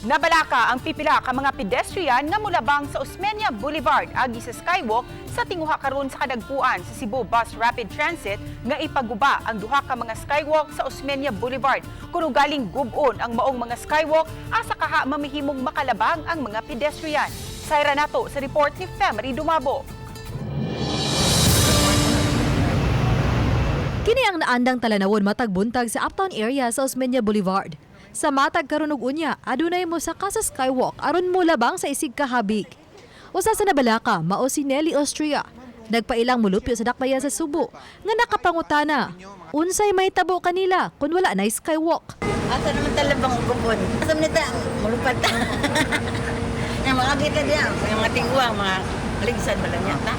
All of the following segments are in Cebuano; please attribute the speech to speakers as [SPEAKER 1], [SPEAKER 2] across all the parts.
[SPEAKER 1] Nabalaka ang pipila ka mga pedestrian nga mulabang sa Osmeña Boulevard agi sa skywalk sa tinguha karon sa kadagpuan sa Cebu Bus Rapid Transit nga ipaguba ang duha ka mga skywalk sa Osmeña Boulevard. Kuno galing gub-on ang maong mga skywalk, asa kaha mamihimong makalabang ang mga pedestrian? Sayra nato sa report ni Femery Dumabo.
[SPEAKER 2] Kini ang naandang talanawon matag buntag sa Uptown area sa Osmeña Boulevard. Sa matag karon ug unya, adunay mo saka sa skywalk aron mo labang sa isig kahabig. Usa sa nabalaka mao si Nelly Austria. Nagpailang mulupyo sa dakbayan sa Subo nga nakapangutana, unsay mahitabo kanila kung wala na skywalk?
[SPEAKER 3] Asa naman talabang gubon? Asa man nita? Mulupad ta. Yung mga kita diya, yung mga tingwa, mga ligsan ba lang yata?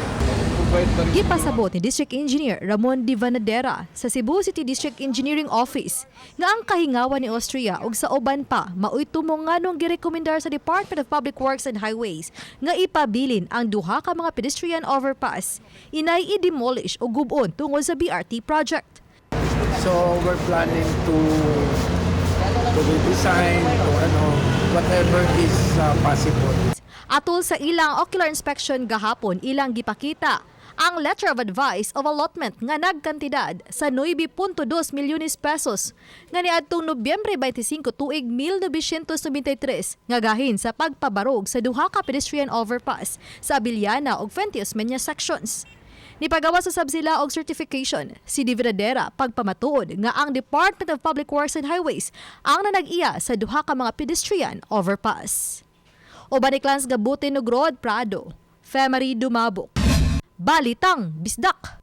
[SPEAKER 2] Gipasabot ni District Engineer Ramon Di Vanadera sa Cebu City District Engineering Office nga ang kahingawan ni Austria ug sa uban pa mao'y tumong nganong girekomendar sa Department of Public Works and Highways nga ipabilin ang duha ka mga pedestrian overpass inay i-demolish o gub-on tungod sa BRT project.
[SPEAKER 4] So we're planning to redesign, to ano, whatever is possible.
[SPEAKER 2] Atol sa ilang ocular inspection gahapon, ilang gipakita ang letter of advice of allotment nga nagkantidad sa 9.2 milyones pesos nga niadtong Nobyembre 25 tuig 1993 nga gahin sa pagpabarog sa duha ka pedestrian overpass sa Abellana ug Fuente Osmeña sections. Nipagawas usab sila og certification si Dividadera pagpamatuod nga ang Department of Public Works and Highways ang nanag-iya sa duha ka mga pedestrian overpass. Uban ni Clans Gabutin ug Rod Prado, Femery Dumabok. Balitang Bisdak.